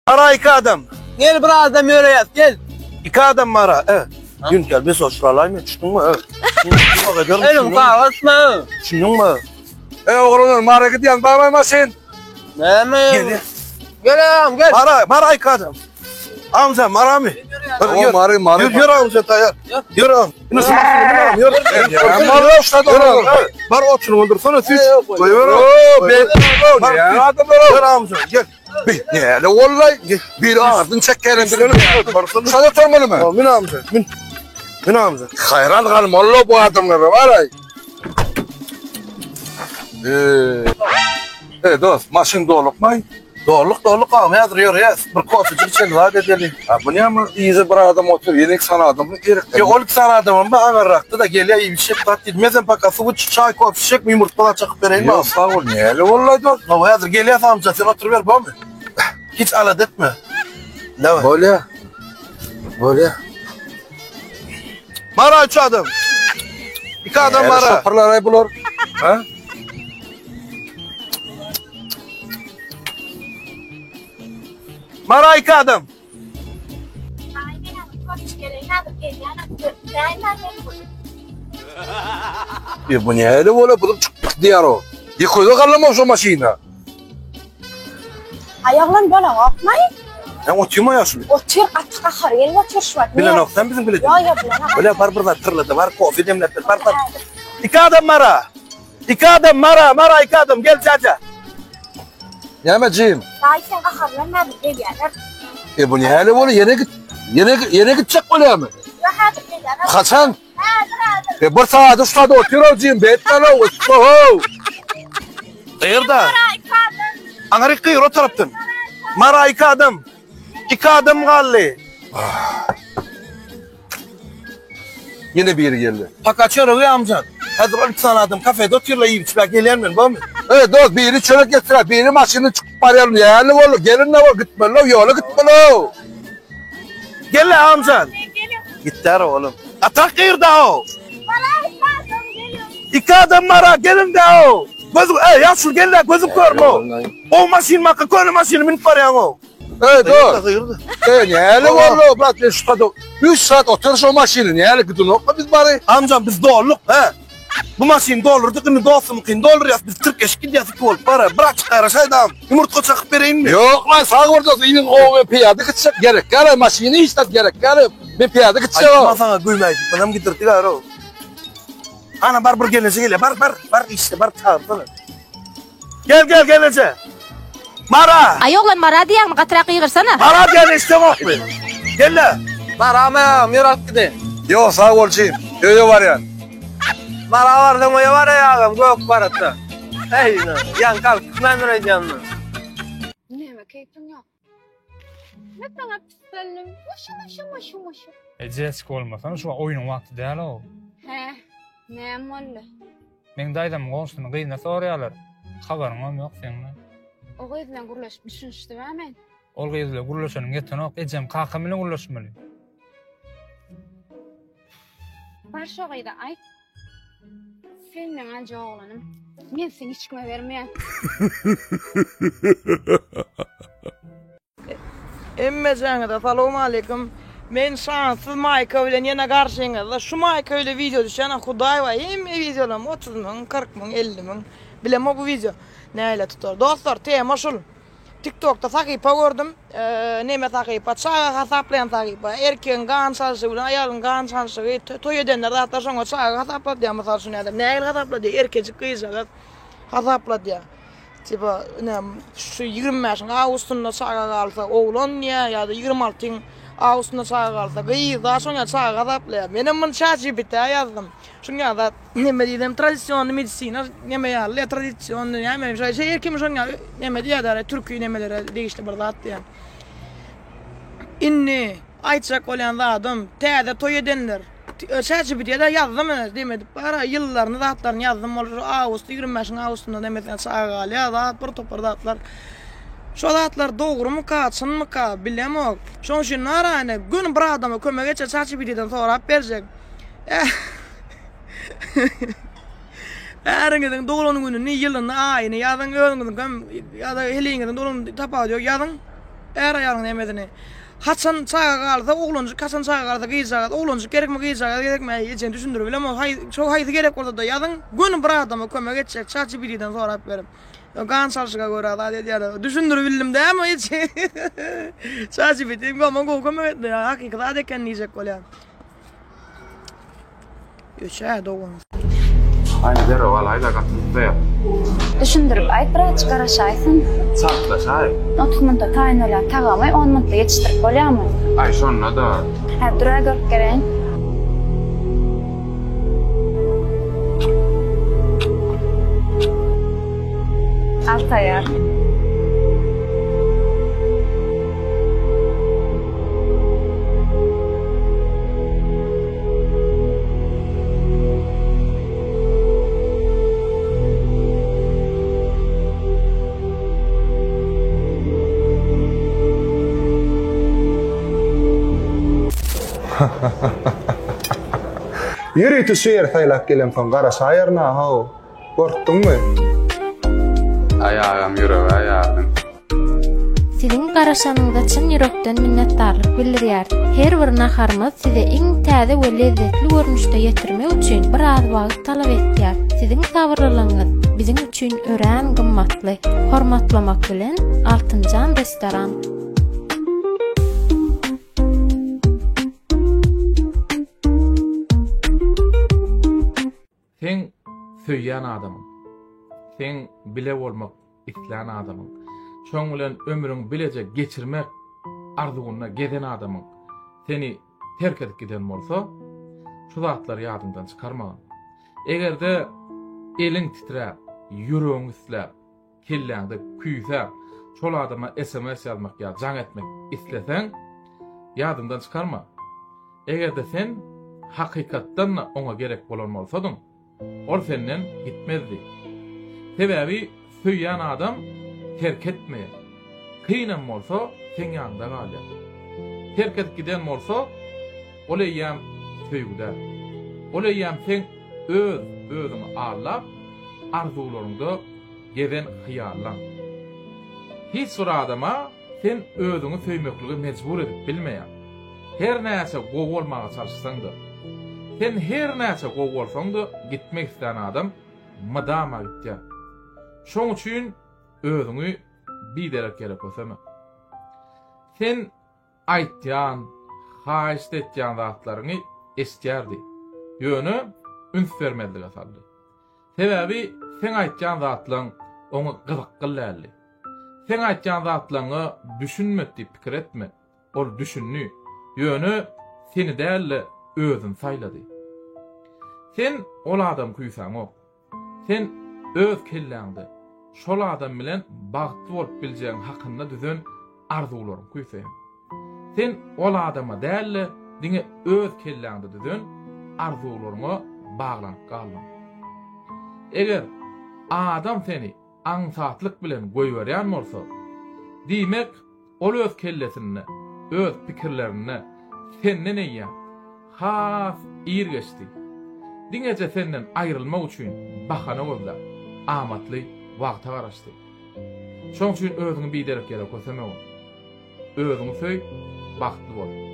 Mara iki adam. Gel bir adam ýöreýäs, gel. Iki adam mara. E. Gün gel biz oşralaýmy, düşdüňmi? E. Elim gagatma. Düşündüňmi? E oglanlar Mara gidýän barmy maşyn? Näme? Gel. Gel ağam gel. Mara, mara iki adam. Amca maramy? O Mary Mary. Ýör ýör amca taýar. Ýör am. Ine şu maşyny bin am, ýör. Mara uçlady Ýör am. Bar oturyň öldürsene süýt. Goýber. O be. Ya adamlar. Ýör amca gel. Bir ne vallahi bir ardın çekerim bilen. Sana sormalı mı? Min amca, min. Min amca. Hayran kalım Allah bu adamlara var ay. Ee, e dost maşyn doluk may. Doluk doluk am, häzir ýörýäs. Bir kofejik içeli zat edeli. Ha bu ne ama iyice bir adam otur yine sana adamı gerek. Ýa ol iki sany adamam ba agarrakdy da gelýär iýip içjek zat diýdi. Men sen paka suw iç, çaý kofe içjek mi ýumurtga zat çakyp bereýinmi? Ýok sag bol näle vallahi dost. Hawa häzir gelýäs amca sen oturyber bormy? Hiç alada etme. Daway. Bolýa. Bolýa. Mara üç adam. Iki adam Näle mara. şopurlar ay bular. Ha? Mara iki adam. E bu näle bola bulup çykyp diýär o. Ýykyda galama şu maşyna. Aýaglan bolanokmy? Sen otyrma ýaşuly. Otyr gaty gahar gelip otyr şu wagt. Bilenok sen biziň bilen. Ýok ýok bilenok. Bile bar bir zat tyrlady bar kofe demlep ber bar bar. Iki adam mara. Iki adam mara mara iki adam gel jaja. Näme jim? Daýy sen gaharlanma biz gelýärler. E bu näle bola ýene git. Ýene ýene gitjek bolýarmy? Ýok häzir gelýärler. Haçan? Häzir häzir. E bir saat üç saat otyr o jim betmeli o. Gyýyrda. Mara iki adam. Aňryk gyýyr o tarapdan. Mara iki adam. Iki adam galdy. Ýene biri geldi. Paka çöregi amca. Häzir ol iki sany adam kafede otyrlar iýip içip gelýän men bormy? E dost biri çörek getirer, biri maşyny çykyp barýar. Näle bola gelin ne bol gitmeli ýola gitmeli. Gel amca. Gitdär oğlum. Atak gyýyrda o. Mara iki adam geliyor. Iki adam mara gelin de o. Gözüm, ey ýaşuly gel de gözüm körme o. O maşyn maka köne maşyny minip barýaň o. E dost. Gyýyrda. E näle bola brat men şu saat 3 saat otyr şu maşyny näle gidinokmy biz bary? Amcam biz dolduk he. Bu maşyny doldurduk indi dostumykyny doldurýas biz tirkeşip gidýäs iki bolup bara bir açyk garaşaýdam. Ýumurtga çakyp bereýinmi? Ýok lan sag bol dost iniň gowy men pyýada gitjek gerek gäle maşyny hiç zat gerek gäle men pyýada gitjek. Aýtma saňa güýmäý diýip bizem gidirdik ara. Ana bar bir gelneje gelýär bar bar bar işde bar çagyrsana. Gel gel gelneje. Mara. Aý oglan Mara diýýäňmi gatyrak gygyrsana. Mara diýen eşdeňokmy? Gel-le. Mara agam ýör alyp gideýin. Ýok sag bol jim öýe barýan. Mara barsaň öýe baraý agam gök baratda. Eý ýaňky alyp gitmändir öýdýänmi? Näme keýpiň ýok? Men saňa pissellim. Muşu muşu muşu muşu. E Jessica bolmasana şu oýnuň wagty däl-ow. Hä, näme boldy? Meň daýzamyň goňşusynyň gyzyna soraýarlar. Habaryňam ýok seň-le. O gyz bilen gürleşip düşünişdim-ä men. Ol gyz bilen gürleşeniň ýetenok, ejem kakam bilen gürleşmeli. Bar şo gyza aýt. Sen meň aljak oglanym. Men seni hiç kime bermeýän. Hemmejäňize salowmaleýkim. Men şansyz maýka bilen ýene garşyňyzda. Şu maýka bile wideo düşýän hudaý bar. Hemme wideolarym 30 müň, 40 müň, 50 müň. Bilemok bu wideo nähili tutar. Dostlar, tema şul. TikTokda sahypa gördüm. Neme sahypa? Çaga hasaplaýan sahypa. Erkegiň gan çalşygy bilen aýalyň gan çalşygy, toý edenler zatlar şoňa çaga hasapladýar. Mysal üçin nädip? Nähili hasapladýar? Erkejik gyzjagaz hasapladýar. Tipa, ine, şu 25-iň awgustynda çaga galsa oglan diýýär, ýa-da 26-yň awgustynda çaga galsa gyz, da şoň ýaly çaga hasaplaýar. Menem muny ChatGPT-ä ýazdym. Şuň ýaly zat, neme diýsem, tradisionny medisina neme ýaly, tradisionny näme, şeý her kim şoň ýaly neme diýýär, türki nemelere degişli bir zat diýýär. Indi aýtjak bolýan zadym, täze toý edenler, ChatGPT-de ýazdym ine, dem edip bar, ýyllaryny, zatlaryny ýazdym, ol şu awgust, 25-iň awgustynda demesine çaga galýar, zat, bir topar zatlar. Şo zatlar dogrumyka, çynmyka, bilemok. Şonuň üçin narany göni bir adama kömek etjek ChatGPT-den sorap berjek. Äriňiziň doglan gününi, ýylyny, aýyny ýazyň, özüňiziňkem ýa-da heleýiňiziň doglan gününi tapawudy ýok, ýazyň. Är-aýalyň nemesini. Haçan çaga galsa, oglanjyk haçan çaga galsa, gyzjagaz, oglanjyk gerekmi, gyzjagaz gerekmi, äý, ejem düşündirip bilemok. Haý, şo haýsy gerek bolsa-da ýazyň, göni bir adama kömek etjek, ChatGPT-den sorap berip. Gan çalşyga görä zat edýärler. Düşündirip bildim dämi hiç? ChatGPT maňa gowy kömek etdi. Hakyky zat eken diýjek bolýan. Öçä dogan. Aýna derrew alaýda gaty gyssaýar. Düşündirip aýt birazjyk garaşaýsyn. Çaltlaşaý. 30 minutda taýyn bolýan tagamy on minutda ýetişdirip bolýarmy? Aý şonda-da. Hä dur-a görüp geleýin. Al taýýar. Ýörite şu ýeri saýlap gelemsoň garaşaýaryn-a, how. Gorkduňmy? Aý agam ýürege ýardyň. Siziň garaşanyňyza çyn ýürekden minnetdarlyk bildirýäris. Her bir naharymyz size iň täze we lezzetli görnüşde ýetirmek üçin biraz wagt talap etýär. Siziň sabyrlylygyňyz biziň üçin örän gymmatly. Hormatlamak bilen, Altynjan restoran. Seň söýýän adamyň, seň bile bolmak islän adamyň, şoň bilen ömrüňi bileje geçirmek arzuwynda gezen adamyň seni terk edip giden bolsa, şu zatlary ýadyňdan çykarmagyn. Eger-de eliň titräp, ýüregiň isläp, kelläňde küýsäp, şol adama sms ýazmak ýa jaň etmek isleseň, ýadyňdan çykarma. Eger-de sen hakykatdan-da oňa gerek bolan bolsadyň, ol senden gitmezdi. Sebäbi söýýän adam terk etmeýär. Kynam bolsa, seň ýanyňda galýar. Terk edip giden bolsa, ol eýýäm söýgi däl. Ol eýýäm seň öz özüňi aldap, arzuwlaryňda gezen hyýallaň. Hiç bir adama sen özüňi söýmeklige mejbur edip bilmeýäň. Her näçe gowy bolmaga çalyşsaň-da. Sen her näçe gowy bolsaň-da gitmek islän adam mydama gitýär. Şoň üçin özüňi biderek ýere köseme. Sen aýtýan, haýyşt etýän zatlaryňy eşidýärdi. Ýöne üns bermezlige saldy. Sebäbi seň aýtýan zatlaň oňa gyzykly däldi. Seň aýtýan zatlaňa düşünmedi diýip pikir etme. Ol düşündi. Ýöne seni däl-de özüni saýlady. Sen ol adamy küýsäňok. Sen öz kelläňde şol adam bilen bagtly bolup biljegiň hakynda düzen arzuwlaryňy küýseýäň. Sen ol adama däl-de, diňe öz kelläňde düzen arzuwlaryňa baglanyp galdyň. Eger adam seni aňsatlyk bilen goýberýän bolsa, diýmek, Ol öz kellesinde, öz pikirlerinde senden eýýäm has ir geçdi. Diňeje senden aýrylmak üçin bahana gözläp, amatly wagta garaşdy. Şoň üçin özüňi biderek ýere kösemegin. Özüňi söý, bagtly bol.